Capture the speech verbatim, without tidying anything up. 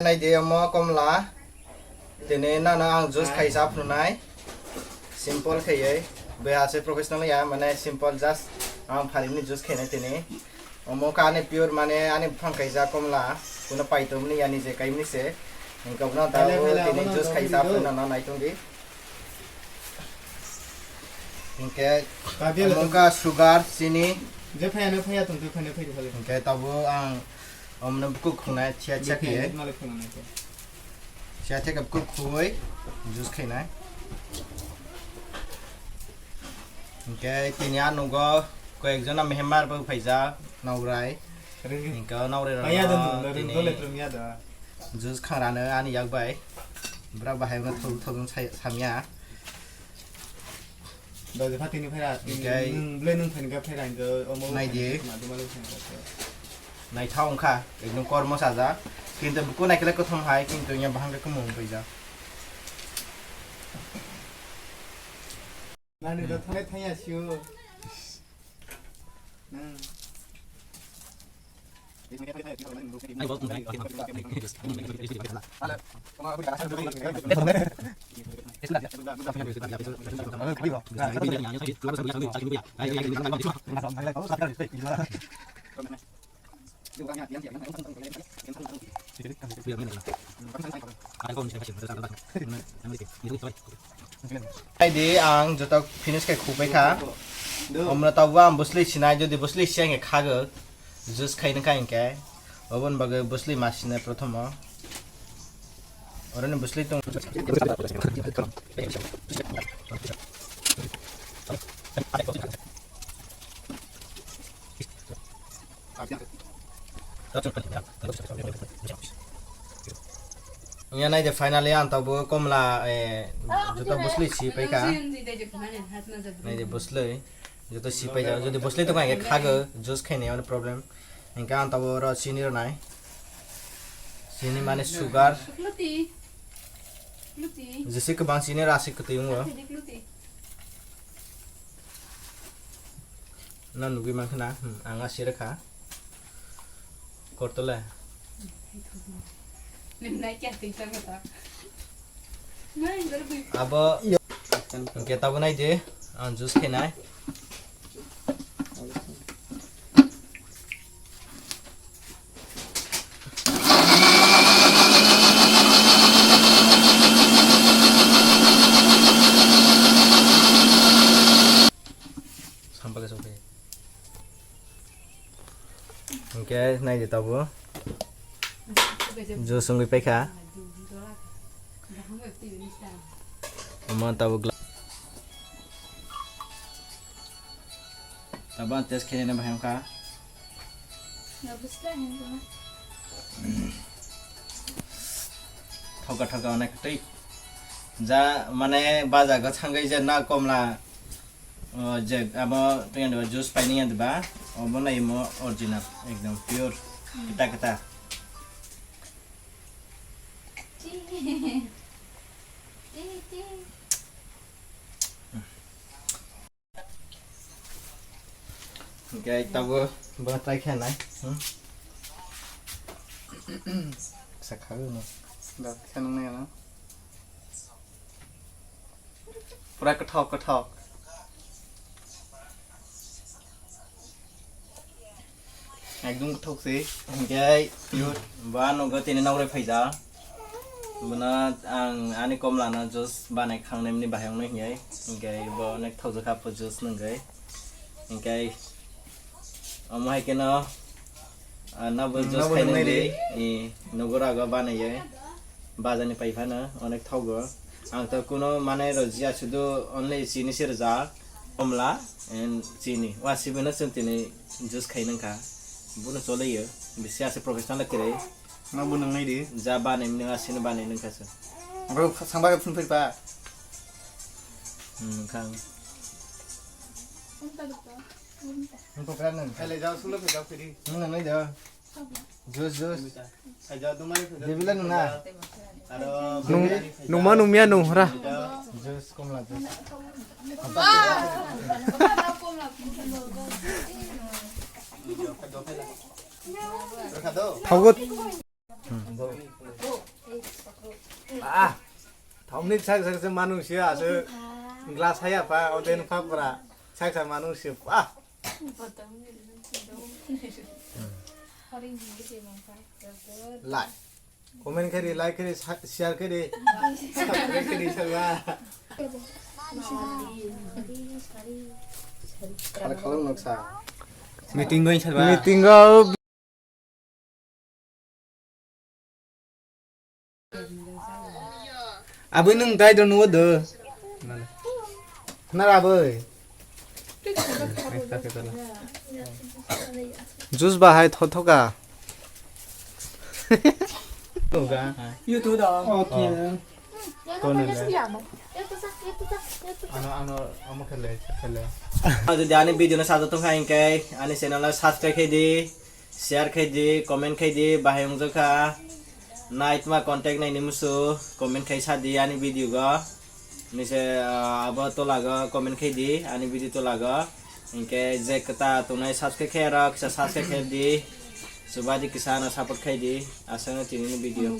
Nai de omo komla. Tini nana ang juice khai sa phunai. Simple khaiye. Bwha se professional ya, mane simple, just ang phalimni juice khainai tini. Omo ka ani pure, mane ani buphang kaijak komla. Kuno paitomni ya, nije kaimni se. Hingke obono ta tini juice khai sa phunai nana nai tongdi. Hingke omo ka sugar, chini. Je phaya no phaya tong, phaya no phaya. Hingke tabo ang omno buku khunai thiya thiya khe. Siya theke bukur khugwi juice khainai. Hingke tini a nugo koyekjona mehemar bo phaijak, nograi. Hingke o nograi rok tini juice khangrano ani yak bai. Bwrok bahai no thok thok samya. Doje phatini phaira, nwng belai nwng phaini khe phaira hingke omo nai di. Naithok wngkha, ekdom kormo sajak. Kintu buku naikhe kothom hai, kintu ya bahang khe kwmwng paijak. Nani do thangna thangya sio. Hai di, ang joto finish khe khupui kha. Omno tabuk ang bwsli sinai, jodi bwsli siya hingkhe khagwk. Juice khaina kha hingkhe. Oboni bagwi bwsli ma sinai prothomo. Oroni bwsli tong. Wngya nai de, finally ang tabuk komla, eh, joto bwsli si paikha. Nai de bwsli, joto si paijak. Jodi bwsli tongkha hingkhe khagwk, juice khainai, ano problem. Hingkhe ang tabuk oro chini rwnai. Chini mane sugar. Jese kwbang chini rasi kwtwi wngo. No nugwi mankha na, hmm, ang asi rwkha. Kortole. Abo hingke tabuk nai di, ang juice khainai. Sampake sokhe. Hingke nai di tabuk. Juice wngwi paikha. Omo tabuk gla-, tabuk ang test khainai bahai wngkha. Thoka thoka onek twi. Ja mane baja go sangai je na komla. O je abo twi ando juice paini ando ba, obo nai mo original, ekdom pure, kita kita. Hingke tabuk bo try khe nai. Hmm? Sakha no. Da khe nang nai na. Pura kwthok kwthok. Ekdom kwthok se. Hingke pure. Ba nogo tini nogre phaija. Bono ang ani komlano juice banai khangnai mani bahai wngno hinwi. Hingke bo onek thokjak kha po juice nungwi. Hingke omo hai keno, ah, nabo juice nabo khainai nungwi di. Nungwi, i, nogo rago banaiye. Bazar ni pai phano onek thogo. Ang to kuno mane rw jiya, sudu only chini se rwjak. Komla and chini. Wa sibino chwng tini juice khai nangkha. Bono choliyo. Bisi ase professional kwrwi. Ma bo nang nai di. Ja banai mini asino banai nangkha se. Abo sangba phun phai pa. Hmm, khang. Nung to kra nang. Hai le jao, sulo phai jao phiri. Nung nang nai da. Juice, juice. Hai jao, dumari phai jao. Debila nung na. Aro nung, nung ma nung mia nung hra. Juice, komla juice. Thogo. Hmm. Ah, thongni sak sak se manung sia asu glass haya pa oden pa pura sak sak manung sia ah. Like, comment khe di, like khe di, sa- share khe di, subscribe khe di, saga. Khalak khalak noksa. Meeting going salba. Meeting go. Abui nwng tai do nugo do. Nara abui. Juice bahai thothoka. Toga. YouTube da. Okay. Kono le. Ano ano amo khele khele. Jodi ani video no sajak tongkha hinkhe ani channel no subscribe khe di. Share khai di, comment khai di, bahai wngjakha. Naitma contact naini musu comment khai sa di ani video go. Nise, ah, abo tolago comment khai di ani video tolago. Hinkhe je kwta tongnai subscribe khai rok kisa subscribe khai di. Subadi kisa no support khai di. Aswkno tini video.